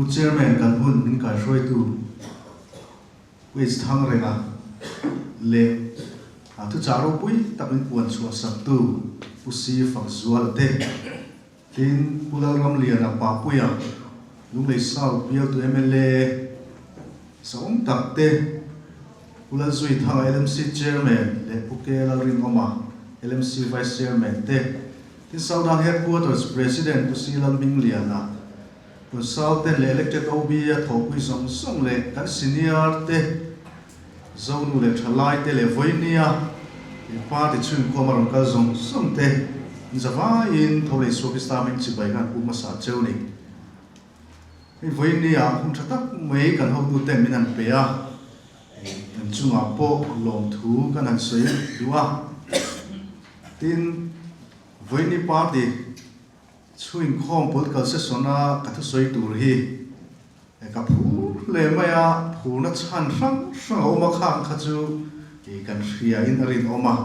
Chairman kan hun min kaihruaitu Pu H Thangrenga leh a thuchah ropui tak min puan chhuah saktu Pu Si Fakzuala te, tin Pu Lalramliana Papuia, Lunglei South bialtu mla sawm tak te, Pu Lalzuithanga LMC Chairman leh Pu K Lalrinawma LMC Vice Chairman te, tin Southern Headquarters President Pu Si Lalhmingliana, Consultant leh Elected OB a thawhpui zawng zawng leh kan senior te, Zonu leh thalai te leh vawinia party chhungkhawm a rawn kal zawng zawng te in zavaiin tho leh Isua Krista hming chibai khan pu hmasa cheu ni. Hei vawinia hun tha tak mai kan hotu ten min han pe a, kan chungah pawh lawmthu kan han sawi duh a. Tin, vawiini party Chhuinkhawm political session a ka thusawi tur hi ka phur hle mai a, phurna chhan hrang hrang a awm a, khang kha chu kan hria in a rinawm a.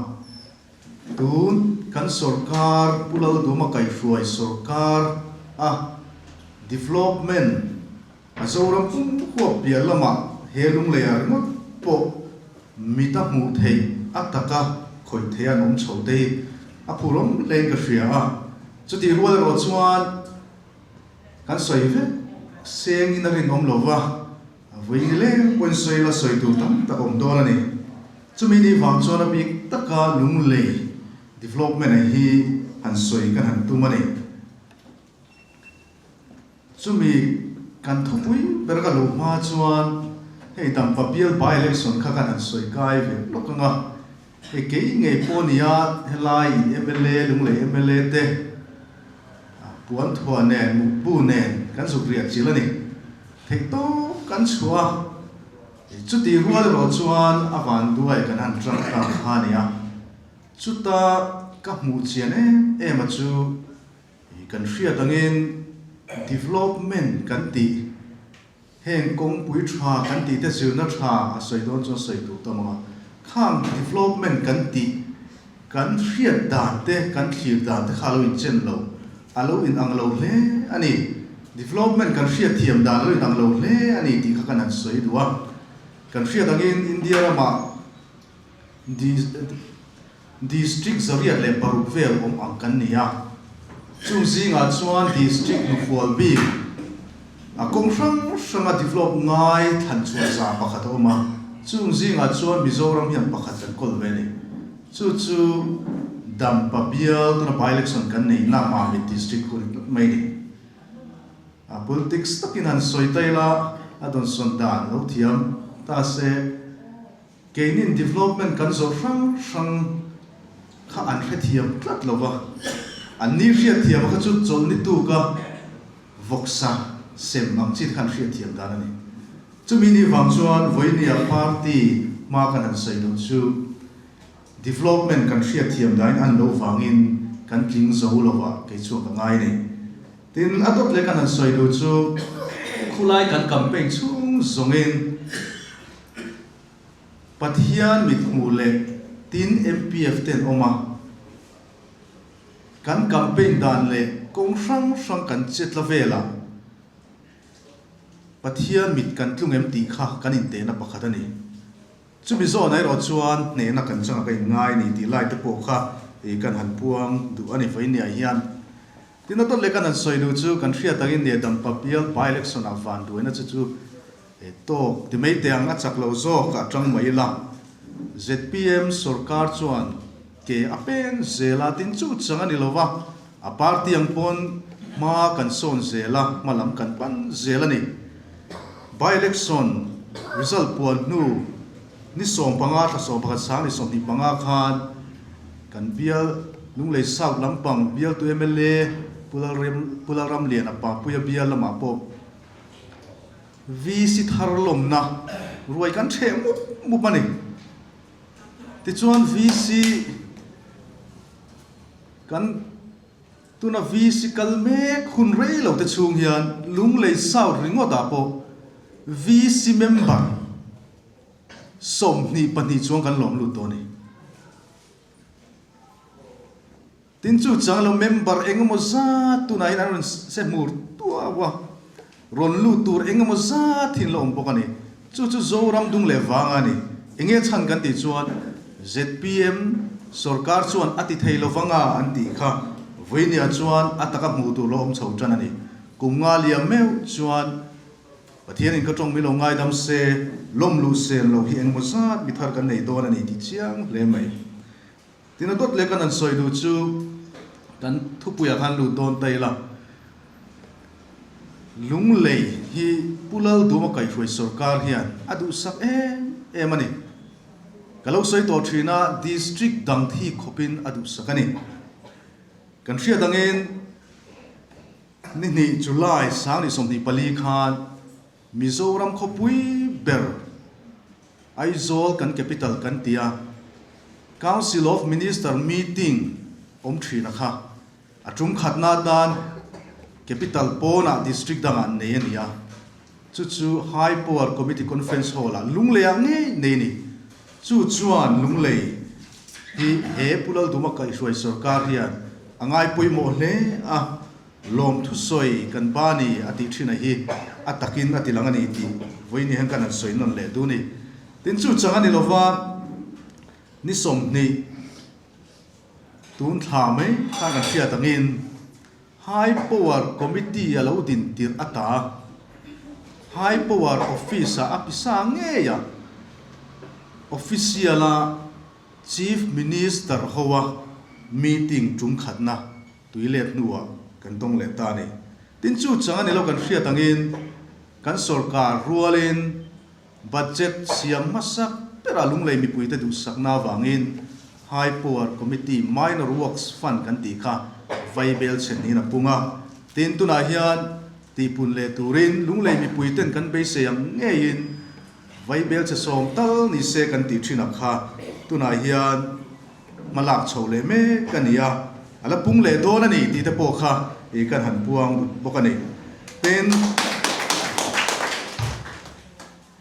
Tun kan sorkar Pu Lalduma kaihruai sorkar a development a Zoram pum huap piah lamah he lungleiah ringawt pawh mit a hmuh theih a taka khawih theih an awm chho te hi a phurawm hlein ka hria a. Chutih rual erawh chuan kan sawi vek sengin a rinawm lo va, vawi ni leng pawhin sawi la sawi tur tam tak a awm dawn a ni. Chumi ni vang chuan a bik taka lunglei development-a hi han sawi kan han tum a ni. Chumi kan thupui ber ka luh hma chuan hei Dampa bial by election kha kan han sawi kai ve lawk ang a, hei kei ngei pawh nia helai in mla Lunglei mla te puan thuah nen mukbu nen kan zuk riah chil a ni theih tawp kan chhuah a, chutih rual erawh chuan a vanduai kan han tang ta kha a ni a, chuta ka hmuh chian em em a chu. Kan hriat angin development kan tih, heng kawngpui tha kan tih te zirna tha a sawi dawn chuan sawi tur tam ang a, khang development kan tih kan hriat dan te kan thlir dan te kha a lo inchen lo, a lo inang lo hle a ni. Development kan hriat thiam dan a lo inang lo hle a ni tih kha kan han sawi duh a. Kan hriat angin India ramah District 106 vel awm ang kan ni a, chung zingah chuan District hnufual bik a kawng hrang hranga develop ngai thlan chhuah 100 a awm a, chung zingah chuan Mizoram hian pakhat kan kawl ve a ni. Chu chu Dampa bial tuna by-election kan neihna Mamit District hun mai a ni. A politics takin han sawi ta ila a dawnsawn dan lo thiam ta se. Keinin development kan zawh hrang hrang kha an hrethiam tlat lo va, an ni hriatthiam kha chu chawlhni tuka vawksa sem ang chi te kha an hriatthiam dan a ni. Chumi ni vang chuan vawinia party hma kan han sawi duh chu development kan hriatthiam dahin an lo vangin kan tling zo lo va kei chuan ka ngai nei. Tin, a dawt leh kan han sawi duh chu khulai kan campaign chhung zawngin, Pathian mithmuh leh tin MPF ten awm a, kan campaign dan leh kawng hrang hrang kan che tla velah Pathian mit kan tlung em tih kha kan intehna pakhat a ni. Chumi zawn erawh chuan hnehna kan changa ka inngai ni tih lai te pawh kha kan han puang duh a ni vawinia hian. Tin a dawt leh kan han sawi duh chu kan hriat angin nia Dampa bial by election ah vanduaina chu chu He tawk ti mai teh ang a chak lo zawk ah tang mai ila. Zpm sorkar chuan ke a peng zel a tin chu chang a ni lo va, a party ang pawn hma kan sawn zel a, hma lam kan pan zel a ni. By election result puan hnu ni 15 thla 11 sang ni 25 khan kan bial Lunglei South lampang bialtu mla Pu Lalramliana Papuia bial lamah pawh VC thar lawmna ruai kan ṭheh mup mup a ni. Tichuan VC kan tuna VC kal mek hun rei lo te chhung hian Lunglei South ringawtah pawh VC member 22 chuang kan lawm lut tawh a ni. Tin chu chang lo member eng emaw zat tunah hian an rawn se hmur tuau a. Rawn lut tur eng emaw zat hi an la awm bawk a ni. Chu chu Zoram dung leh vang a ni. Enge chhan kan tih chuan zpm sorkar chuan a ti thei lovang a an tih kha vawinia chuan a taka hmuh tur lo awm chho tan a ni. Kum nga liam meuh chuan Pathianin ka tawng mi lo ngaidam se, lawm luh sel lo hi engemaw zat mi thar kan nei dawn a ni tih chiang hle mai. Tin a dawt leh kan han sawi duh chu kan thupuiah khan lut dawn ta ila, Lunglei hi Pu Lalduma kaihhruai sorkar hian a duhsak em em a ni. Ka lo sawi tawh thin a, district dang thi khawpin a duhsak a ni. Kan hriat angin ni hnih July 2024 khan Mizoram khawpui ber Aizawl kan capital kan ti a, Council of Minister meeting awm thin a kha a tum khatna atan capital pawnah district dangah an nei a ni a, chu chu High Power Committee Conference Hall ah Lungleiah ngei nei a ni. Chu chuan Lunglei hi he Pu Lalduma kaihhruai sorkar hian a ngai pawimawh hle a, Lawm thusawi kan ba ni a tih thin a hi a takin a ti lang a ni tih vawiin hian kan han sawi nawn leh duh ni. Tin chu chang a ni lova ni 20 tun thla mai khan kan hriat angin High Power Committee a lo din tirh ata High Power Office ah a pisa ngei a Official a Chief Minister ho a meeting tum khatna Tui let hnuah kan tawng leh ta a ni. Tin chu chang a ni lo kan hriat angin kan sorkar rualin budget siam hmasa berah Lunglei mipuite duhsakna avangin High Power Committee Minor Works Fund kan tih kha vaibel chhen niin a pung a. Tin tunah hian tihpun leh turin Lunglei mipuiten kan beisei ang ngeiin vaibel chhe sawm tal ni se kan tih thin a kha tunah hian Hma lak chho leh mek a ni a, a la pung leh dawn a ni tih te pawh kha i kan han puang bawk a ni. Tin,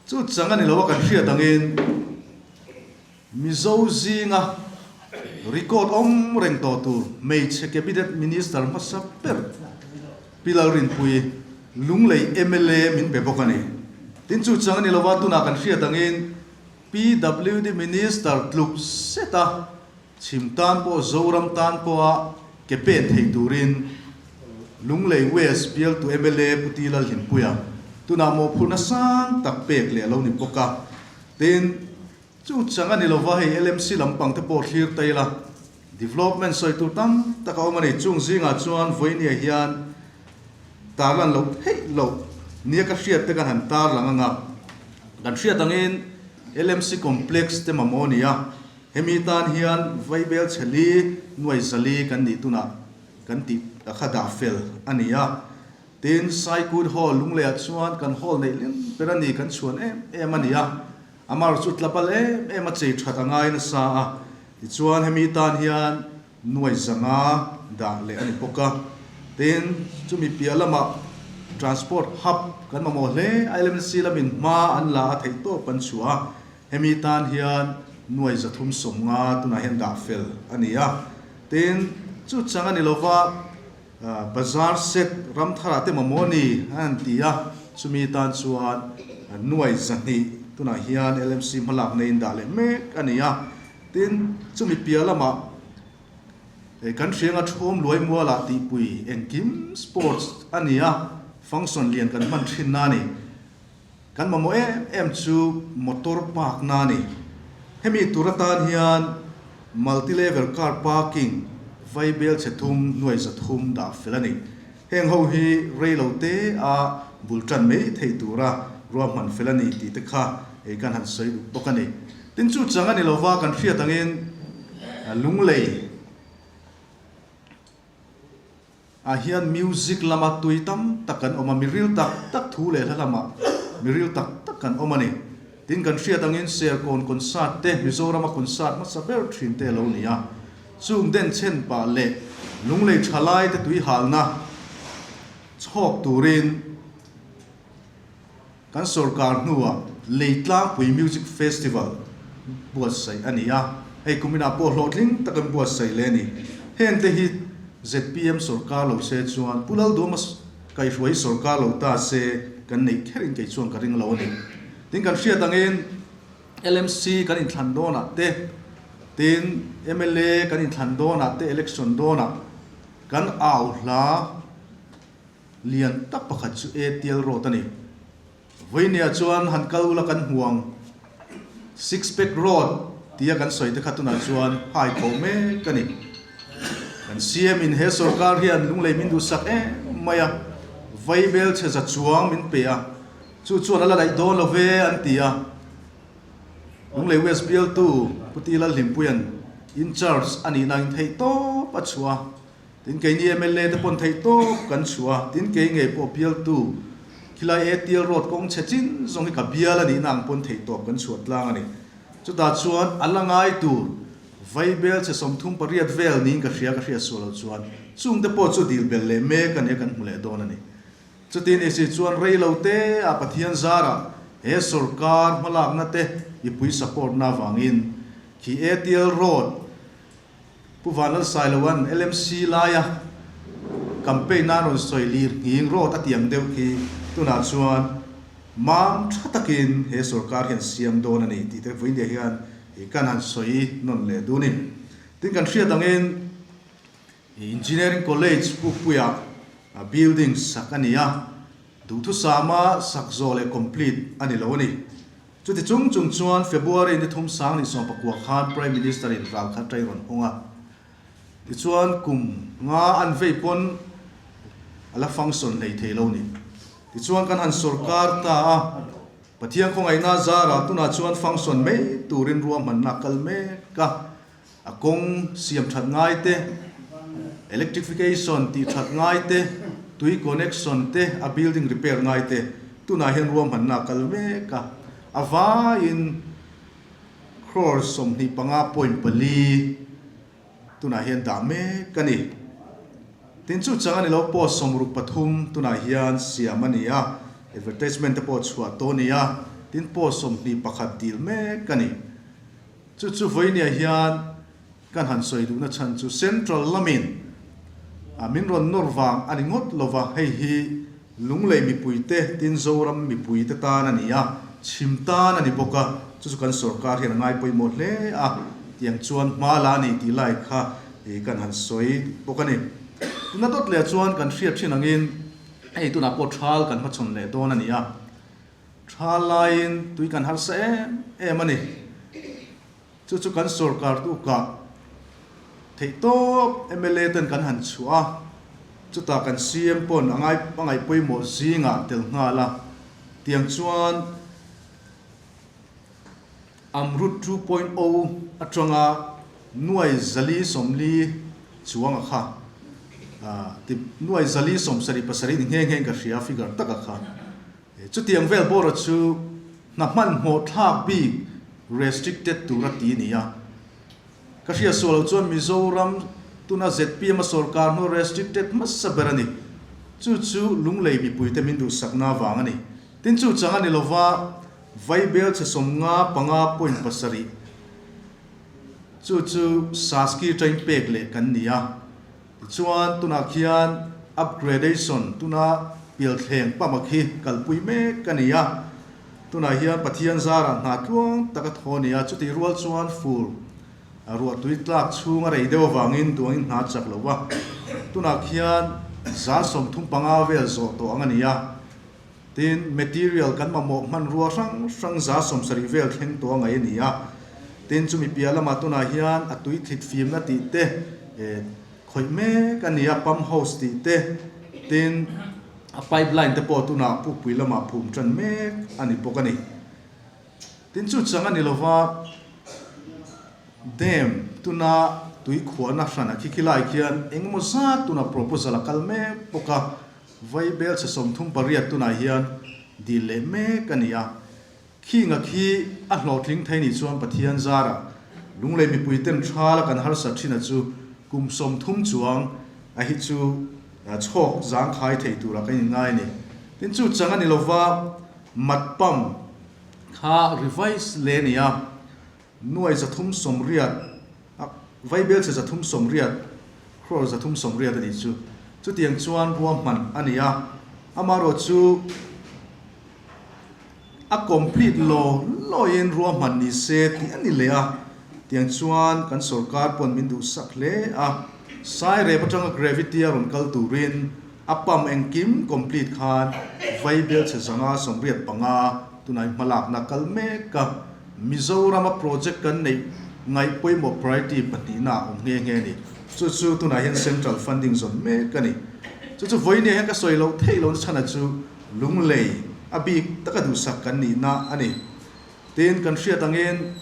chu chang a ni lo a kan hriat angin Mizo zinga record awm reng tawh tur hmeichhe Cabinet Minister hmasa ber Pi Lalrinpuii Lunglei mla min pe bawk a ni. Tin, chu chang a ni lo a tunah kan hriat angin PWD Minister tluk seta chhim tan pawh Zoram tan pawha ke pen thei turin Lunglei West bialtu mla Pu T Lalhlimpuia tunah mawhphurhna sang tak pek leh a lo ni bawk a. Tin, chu chang a ni lova hei LMC lampang te pawh thlir ta ila development sawi tur tam tak a awm a ni. Chung zingah chuan vawinia hian tarlan loh theih loh nia ka hriat te kan han tarlang anga kan hriat angin LMC complex te mamawh a ni a, hemi tan hian vaibel chheli nuai zali kan nih tunah kan tih kha dah fel a ni a. Tin, Saikut Hall Lungleiah chuan kan hall neih lim ber a ni kan chhuan em em a ni a, amar chu tlabal em em a chei that a ngai nasa a, tichuan hemi tan hian Nuai zanga dah leh a ni bawk a. Tin, chumi piah lamah Transport Hub kan mamawh hle a, LMC lamin hma an la a theih tawp kan chhuah a, hemi tan hian nuai 350 tunah hian dah fel a ni a. Tin, chu chang a ni lova Bazar set ram tharah te mamawh a ni a han ti a, chumi tan chuan nuai 200 tunah hian LMC hmalak neiin dah leh mek a ni a. Tin, chumi piah lamah kan hrianga thawm luai mualah tihpui engkim sports a ni a, function lian kan hman thin na a ni. Kan mamawh em em chu motor park na a ni. Hemi tur atan hian multi level car parking vaibel chhe thum nuai 300 dah fel a ni. Heng ho hi rei lo te a bul tan mai thei tura ruahman fel a ni tih te kha kan han sawi duh bawk a ni. Tin chu chang a ni lova kan hriat angin Lunglei ah hian music lama tui tam tak kan awm a, miril tak tak thu leh hla lamah miril tak tak kan awm a ni. Tin kan hriat angin Serkawn concert te Mizorama concert hmasa ber thin te a lo ni a, chung denchhen pah leh Lunglei thalai te tuihalna chhawk turin Kan sorkar hnuah Leitlangpui Music Festival buatsaih a ni a, hei kuminah pawh hlawhtling tak an buatsaih leh a ni. Hengte hi zpm sorkar lo se chuan Pu Lalduama Kaihhruai hi sorkar lo ta se kan neih kherin kei chuan ka ring lo a ni. Tin kan hriat angin LMC kan inthlan dawnah te, tin mla kan inthlan dawnah te, election dawnah kan au hla lian tak pakhat chu ATL road a ni. Vawinia chuan han kal ula kan hmu ang. Six Pack Road tia kan sawi te kha tunah chuan hai khawh mek a ni. Kan CM in he sorkar hian lunglei min duhsak em mai a, vaibel chhe za chuang min pe a, chu chuan a la daih dawn lo ve an ti a. Lunglei West bialtu Pu Ti Lalhlimpuia'n in charge a nihna in theih tawp a chhuah a. Tin keini mla te pawn theih tawp kan chhuah a, tin kei ngei pawh bialtu khilai ATL road kawng chhe chin zawng hi ka bial a nihna ang pawn theih tawp kan chhuah tlang a ni. Chutah chuan a la ngai tur vaibel chhe 38 vel niin ka hria ka hriat sual loh chuan chung te pawh chu dil bel leh mek a nia kan hmu leh dawn a ni. Chuti ni si chuan rei lo te a Pathian zarah he sorkar hmalakna te mipui support na avangin khi ATL road Pu Vanlalsailoa'n LMC laia campaign a rawn sawi lir nghing rawt a tiang deuh khi tunah chuan mam tha takin he sorkar hian siam dawn a ni tih te vawiindia hian kan han sawi nawn leh dun in. Tin kan hriat angin Engineering College Pukpuia building sak a ni a, duhthusama sak zawh leh complete a ni lo a ni. Chuti chung chung chuan February ni thum sang ni 19 khan Prime Minister in ral kha ṭai rawn hawng a. Tichuan kum nga an vei pawn a la function hlei thei lo ni. Tichuan kan han sorkar ta a, Pathian khawngaihna zarah tunah chuan function mai turin ruahmanna a kal mek a. A kawng siam that ngai te, electrification tih that ngai te, tui connection te, a building repair ngai te tunah hian ruahmanna a kal mek a. A vaiin crore 25.4 tunah hian dah mek a ni. Tin chu chang a ni lo, post 63 tunah hian siam a ni a, advertisement te pawh chhuah tawh a ni a, tin post 21 dil mek a ni. Chu chu vawinia hian kan han sawi duhna chhan chu Central lamin a min rawn nawr vang a ni ngawt lova, hei hi Lunglei mipuite tin Zoram mipuite tan a ni a, chhim tan a ni bawk a, chu chu kan sorkar hian a ngai pawimawh hle a, tiang chuan hma la a ni tih lai kha kan han sawi bawk a ni. Tuna dawt leh chuan kan hriat thin angin hei tunah pawh thal kan hmachhawn leh dawn a ni a. Tha laiin tui kan harsa em em a ni. Chu chu kan sorkar tukah theihtawp mla ten kan han chhuah a, chutah kan CM pawn a ngai a ngaih pawimawh zingah tel nghal a. Tiang chuan Amrut 2.0 atanga nuai 440 chuanga kha ti nuai 477 ni nghe nghe in ka hria figure taka kha. Chutiang vel bawra chu hna hmanhmawh thlak bik restricted tur a ti a ni a. Ka hriat sual loh chuan Mizoram tuna zpm a sorkar hnu restricted hmasa ber a ni. Chu chu Lunglei mipuite min duhsakna avang a ni. Tin chu chang a ni lova Vaibel chhe 55.7 chu chu Saski train pek leh kan ni a. Tichuan tunah khian upgradation tuna pialthleng pama khi kalpui mek a ni a, tunah hian Pathian zarah hna tluang tak a thaw a ni a, chutih rual chuan fur ruah tui tlak chhung a rei deuh avangin duangin hna chak lo va, tunah khian 35% vel zawh tawh ang a ni a, tin material kan mamawh hmanrua hrang hrang 70% vel thleng tawh a ngaih a ni a, tin chumi piah lamah tunah hian a tui thlit fimna tih te khawih mek a ni a, pump house tih te, tin a pipeline te pawh tunah pukpui lamah phum tan mek a ni bawk a ni. Tin chu chang a ni lova dam tuna tui khuahna hran a khi khi lai khian engemaw zat tunah proposal a kal mek bawk a, Vaibel chhe 38 tunah hian dil leh mek a ni a. Khinga khi a hlawhtling thei nih chuan Pathian zarah Lunglei mipui ten thala kan harsat thin a chu kum 30 chuang a hi chu chhawk zangkhai thei turah kan inngai a ni. Tin chu chang a ni lova mat pump kha revise leh a ni a, nuai 380 a Vaibel chhe 380 crore 380 a nih chu. Chutiang chuan ruahman a ni a. Amaherawhchu a complete law lawiin ruahman ni se tih a ni leh a, tiang chuan kan sorkar pawn min duhsak hle a, Sairep atanga gravity a rawn kal turin a pump engkim complete khan Vaibelchhe zanga 85 tunai hmalakna kal mek a, Mizorama project kan neih ngaih pawimawh priority pahnihna a awm nghe nghe a ni. Chu chu tunah hian central funding zawn mek a ni. Chu chu vawinia hian ka sawi loh theih lohna chhana chu Lunglei a bik taka duhsak kan nihna a ni. Tin, kan hriat angin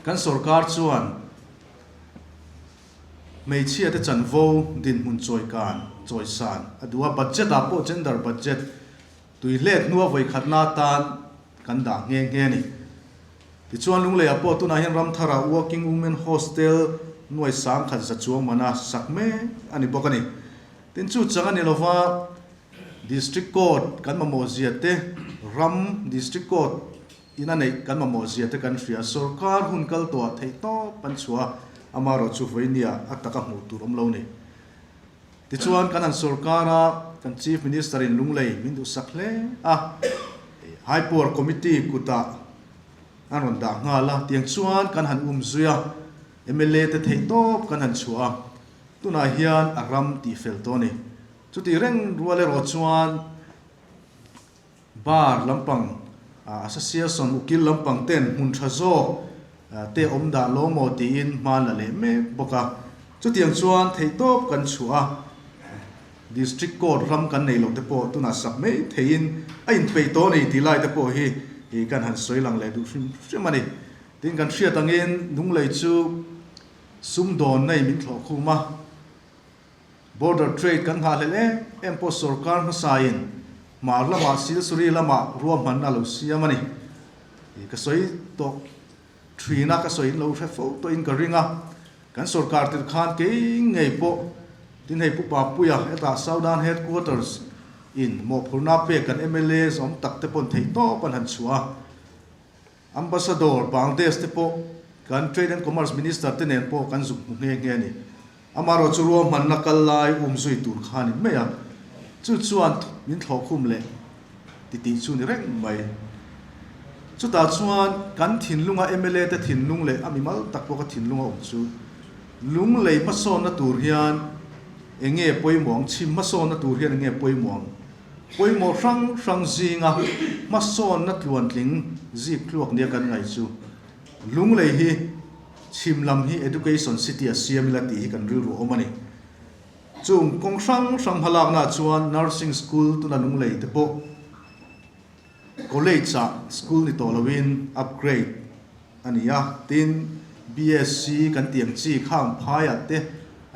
kan sorkar chuan hmeichhia te chanvo dinhmun chawikan, chawisan a duh a, budget ah pawh gender budget Tui hlet hnua vawikhatna atan kan dah nghe nghe a ni. Tichuan Lungleiah pawh tunah hian Ramthara Working Women Hostel nuai 10,000 za chuang mana sak mek a ni bawk a ni. Tin chu chang a ni lova District Court kan mamawh zia te, ram District Court in a neih kan mamawh zia te kan hria. Sorkar hun kal tawhah theih tawp an chhuah a, amaherawhchu vawinia a taka hmuh tur awm lo ni. Tichuan kan han sorkar a, kan Chief Minister in Lunglei min duhsak hle a, High Power Committee kutah an rawn dah nghal a, tiang chuan kan han um zui a, mla te theih tawp kan han chhuah a, tunah hian a ram tih fel tawh a ni. Chuti reng rual erawh chuan Bar lampang, Association ukil lampang ten hmun tha zawk te awm dah lo maw tiin hma la leh mek bawk a. Chutiang chuan theihtawp kan chhuah a, District Court ram kan nei loh te pawh tunah sak mai theihin a inpeih tawh a ni tih lai te pawh hi kan han sawi lang leh duh hrim hrim a ni. Tin, kan hriat angin Lunglei chu sumdawn nei min thlawh khum a. Border trade kan nghahhlelh em em pawh sorkar hmasain hmar lamah Silsuri lamah ruahman a lo siam a ni. Ka sawi tawh thin a, ka sawi in lo hre fo tawhin ka ring a. Kan sorkar tir khan kei ngei pawh tin hei Pu Papuia hetah Southern Headquarters in mawhphurhna pek kan mla zawm tak te pawn theih tawp an han chhuah a. Ambassador Bangladesh te pawh kan Trade and Commerce Minister te nen pawh kan zuk hmu nghe nghe a ni. Amaherawh chu ruahmanna kal lai um zui tur kha a ni mai a, chu chuan min thlawh khum leh titih chu ni reng mai. Chutah chuan kan thinlunga mla te thinlung leh a mimal tak pawh ka thinlung a awm chu lunglei hmasawnna tur hian eng nge pawimawh ang, chhim hmasawnna tur hian eng nge pawimawh ang? Pawimawh hrang hrang zinga hmasawnna tluantling zik tluak nia kan ngaih chu Lunglei hi chhim lam hi Education City a siam ila tih hi kan rilru awm a ni. Chung kawng hrang hrang hmalaknaah chuan Nursing School tuna Lunglei te pawh College ah school ni tawh loin upgrade a ni a, tin BSc kan tih ang chi khang phaiah te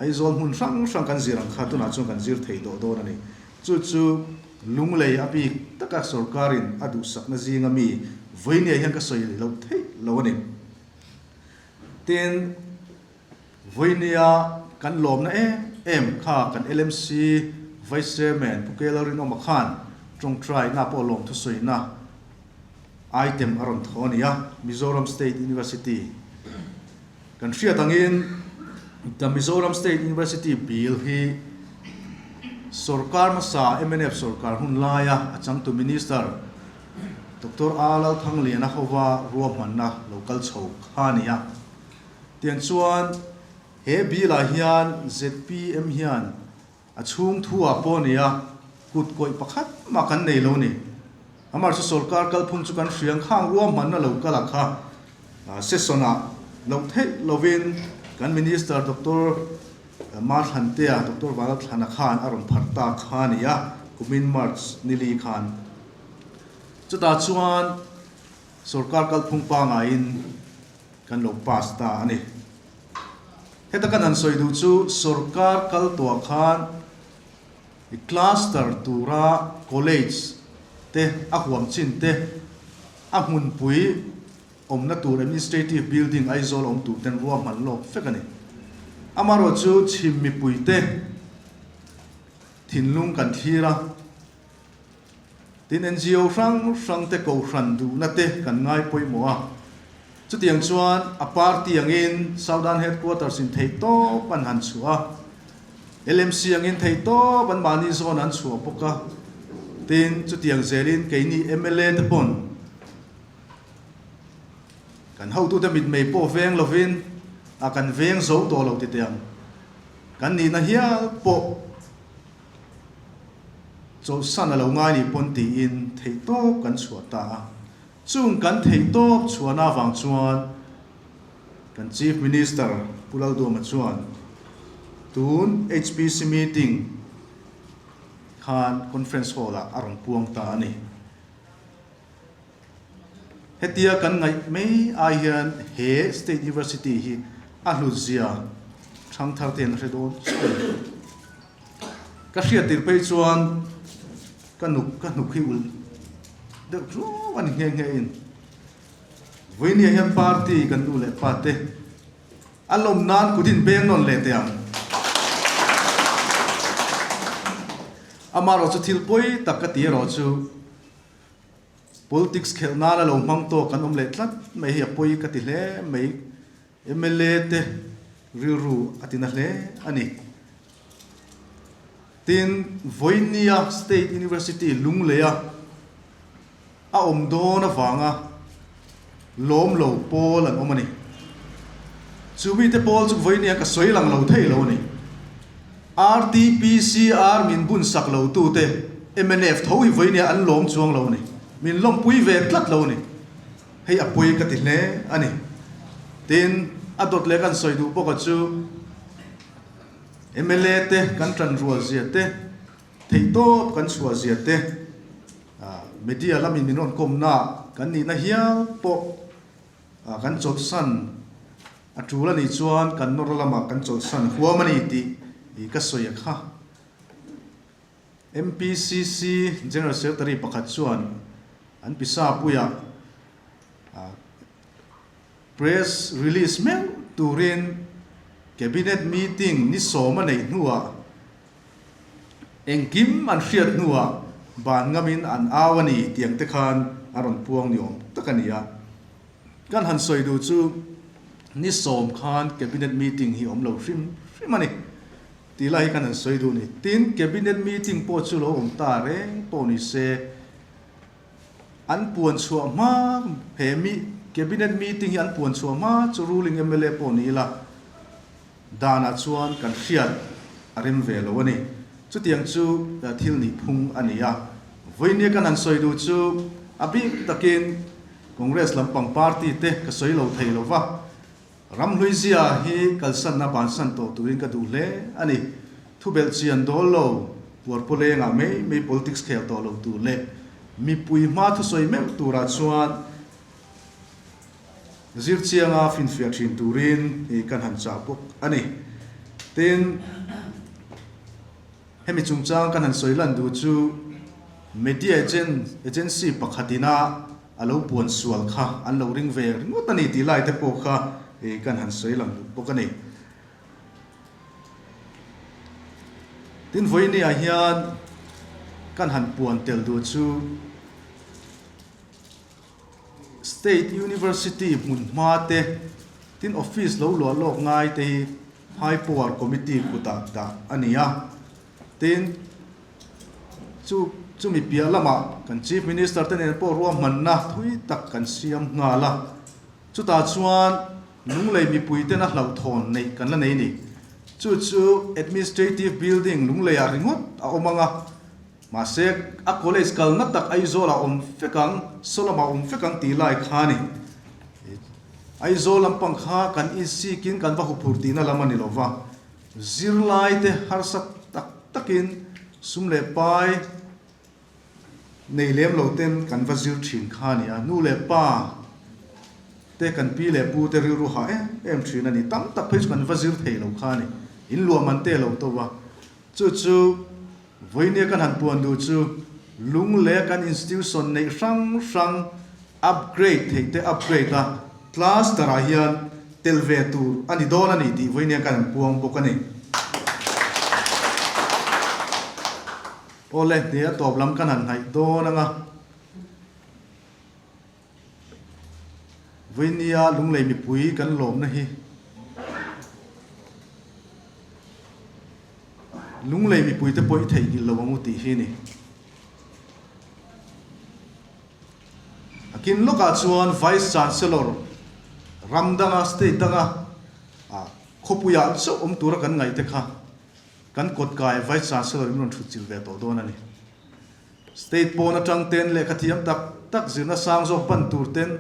Aizawl hmun hrang hrang kan zir ang kha tunah chuan kan zir thei tawh dawn a ni. Chu chu Lunglei a bik taka sorkarin a duhsakna zinga mi vawinia hian ka sawi loh theih lo a ni. Tin, vawinia kan lawmna em em kha kan LMC Vice Chairman Pu Kela Rinawma khan tawngtaina pawh lawm thusawina item a rawn thaw a ni a, Mizoram State University kan hriat angin The Mizoram State University Bill hi sorkar hmasa mnf sorkar hun laia a changtu Minister Doctor A Lalthangliana hova ruahmanna lo kal chho kha a ni a. Tiang chuan he bill ah hian zpm hian A chhung thu ah pawh nia, kut kawih pakhat mah kan nei lo ni. Amar chu sorkar kalphung chu kan hriang khang ruahmanna lo kal a kha session ah loh theih lovin kan Minister Doctor Mathlantea, Doctor Vanlalthlana khan a rawn pharh ta kha a ni a, kumin March nili khan. Chutah chuan sorkar kalphung pangaiin kan lo pass ta a ni. Heta kan han sawi duh chu sorkar kal tuah khan i cluster tura college te a huam chin te a hmunpui awmna tur administrative building Aizawl awm tur ten ruahman lawk vek a ni. Amaherawhchu chhim mipui te thinlung kan thlir a, Tin, NGO hrang hrang te kohhran duhna te kan ngai pawimawh a. Chutiang chuan a party angin Southern Headquarters in theih tawp an han chhuah a, LMC angin theih tawp an mahni zawn an chhuah bawk a. Tin, chutiang zelin keini mla te pawn kan hotute mitmei pawh veng lovin a kan veng zo tawh lo ti teh ang. Kan nihna hial pawh chawlhsan a lo ngai ni pawn tiin theihtawp kan chhuah ta a. Chung kan theihtawp chhuahna avang chuan kan Chief Minister Pu Lalduama chuan tun HPC meeting khan Conference Hall ah a rawn puang ta a ni. Hetia kan ngaih mai ai hian he State University hi a hlutzia thangthar te hian a hre dawn chiah a ni. Ka hriat tir phei chuan ka nuk ka hnuk hi ulh deuh ṭuau a ni nghe nghe in. Vawinia hian party kan nu leh pa te a lawm nan kut in beng nawn leh teh ang. Amaherawhchu thil pawi tak ka ti erawh chu politics khelh nana lo hmang tawk kan awm leh tlat mai hi a pawi ka ti hle mai. Mla te rilru a ti na hle a ni. Tin, vawinia State University Lungleia a awm dawn avanga lawm lo pawl an awm a ni. Chu mite pawl chu vawinia ka sawi lang lo thei lo a ni. RTPCR min bun sak lo tute mnf tho hi vawinia an lawm chuang lo a ni. Min lawmpui ve tlat lo a ni. Hei a pawi ka ti hle a ni. Tin, a dawt leh kan sawi duh bawk a chu mla te kan tan rual zia te, theihtawp kan chhuah zia te, Media lamin min rawn kawmna kan nihna hial pawh kan chawlhsan a tul a nih chuan kan nawr lamah kan chawlhsan huam a ni tih ka sawi a kha. MPCC General Secretary pakhat chuan an pisa puiah press release meuh turin Cabinet meeting ni sawm a neih hnuah Engkim an hriat hnuah ban ngamin an au a ni tiang te khan a rawn puang ni awm tak a ni a. Kan han sawi duh chu ni sawm khan Cabinet meeting hi awm lo hrim hrim a ni tih lai hi kan han sawi duh a ni. Tin, Cabinet meeting pawh chu lo awm ta reng pawh ni se an puan chhuah hma he mi Cabinet meeting hi an puan chhuah hma chu ruling mla pawh ni ila, Danah chuan kan hriat a rem ve lo a ni. Chutiang chu thil nih phung a ni a. Vawinia kan han sawi duh chu a bik takin Congress lampang party te ka sawi lo thei lo va, Ramhluizia hi kalsanna bansan tawh turin ka duh hle a ni. Thubelh chian dawl lo, puarpawlengah mai mai politics khel tawh lo tur leh mipui hma thusawi meuh turah chuan Zirchianga finfiah thin turin i kan han chah bawk a ni. Tin, hemi chungchang kan han sawi lan duh chu media agency pakhatina a lo puan sual kha an lo ring ve ringawt a ni tih lai te pawh kha i kan han sawi lang duh bawk a ni. Tin, vawinia hian kan han puan tel duh chu State University hmun hma te, tin office lo luah lawk ngai te hi High Power Committee kutah dah a ni a. Tin, chu chumi piah lamah kan Chief Minister te nen pawh ruahmanna thui tak kan siam nghal a. Chutah chuan Lunglei mipui tena hlauhthawn neih kan la nei ni. Chu chu Administrative Building Lungleiah ringawt a awm ang a. Mahse, a college kalna tak Aizawl-ah awm fek ang, Sawlamah awm fek ang tih lai kha a ni. Aizawl lampang kha kan insikin kan va huphurh tihna lam a ni lo va, zirlaite harsa tak takin sum leh pai nei lem lo ten kan va zir thin kha a ni a. Nu leh pa te kan pi leh pu te rilru hah em em thin a ni. Tam tak phei chu kan va zir thei lo kha a ni. In luah man te lo to va. Chu chu Vawinia kan han puan duh chu lung leh kan institution neih hrang hrang upgrade theih te upgrade a, cluster ah hian tel ve tur a ni dawn a ni tih vawinia kan han puang bawk a ni. Awle, hne a tawp lam kan han hnaih dawn ang a. Vawinia Lunglei mipui kan lawmna hi Lunglei mipuite pawh i theihnghilh lo ang u tih hi a ni. A kin lawkah chuan Vice Chancellor ram danga, state danga khawpuiah chauh awm tura kan ngaih te kha kan kawtkai Vice Chancellor in rawn thut chilh ve tawh dawn a ni. State pawn atang ten lehkha thiam tak tak zirna sang zawk pan tur ten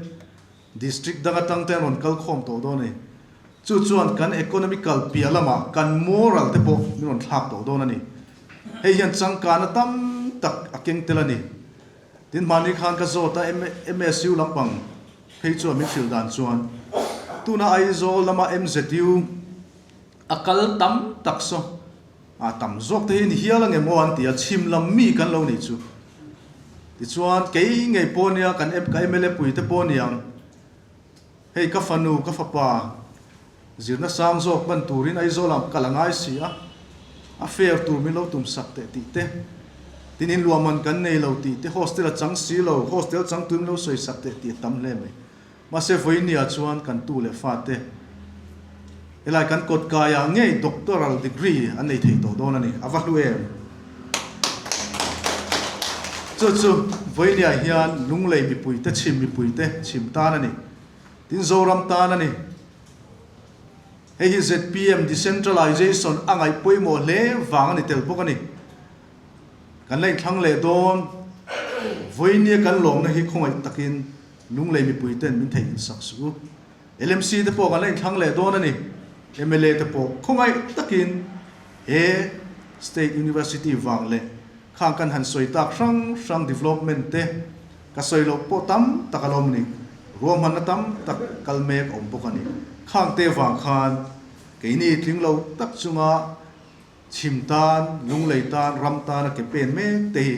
District dang atang te an rawn kal khawm tawh dawn a ni. Chu chuan kan economical piah lamah kan moral te pawh min rawn thlak tawh dawn a ni. Hei hian changkana tam tak a keng tel a ni. Tin hmani khan ka zawt a MSU lampang phei chuan min hrilh dan chuan tuna Aizawl lama MZU a kal tam tak saw a tam zawk te hi ni hial ange maw an ti a, chhim lam mi kan lo nih chu. Tichuan kei ngei pawh nia kan ka mla pui te pawh niang hei ka fanu ka fapa zirna sang zawk hman turin Aizawl ah kal a ngai si a, a fair tur min lo tum sak teh tih te, tin in luahman kan nei lo tih te, hostel a chang si lo, hostel chang tur min lo sawi sak teh tih a tam hle mai. Mahse vawinia chuan kan tu leh fate helai kan kawt kaiah ngei doctoral degree an nei thei tawh dawn a ni, a va hlu em? Chu chu vawinia hian Lunglei mipuite chhim mipuite chhim tan a ni, tin Zoram tan a ni. Hei hi zpm decentralization a ngaih pawimawh hle vang a ni tel bawk a ni. Kan la inthlang leh dawn, vawinia kan lawmna hi khawngaih takin Lunglei mipui ten min theihnghilh sak suh u. LMC te pawh kan la inthlang leh dawn a ni. Mla te pawh khawngaih takin he State University vang leh khang kan han sawi tak hrang hrang development te ka sawi loh pawh tam tak a lo awm a ni. Ruahmanna tam tak kal mek a awm bawk a ni. Khang te vang khan keini tling lo tak chunga chhim tan, Lunglei tan, ram tan a ke pen mek te hi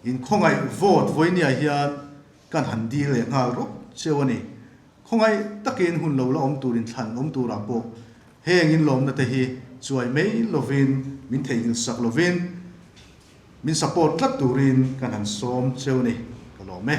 Inkhawngaih vote vawinia hian kan han dil leh nghal rawp cheu a ni. Khawngaih takin hun lo la awm tur inthlan awm turah pawh heng inlawmna te hi chuai mai lovin min theihnghilh sak lovin min support tlat turin kan han sawm cheu a ni. Ka lawm e.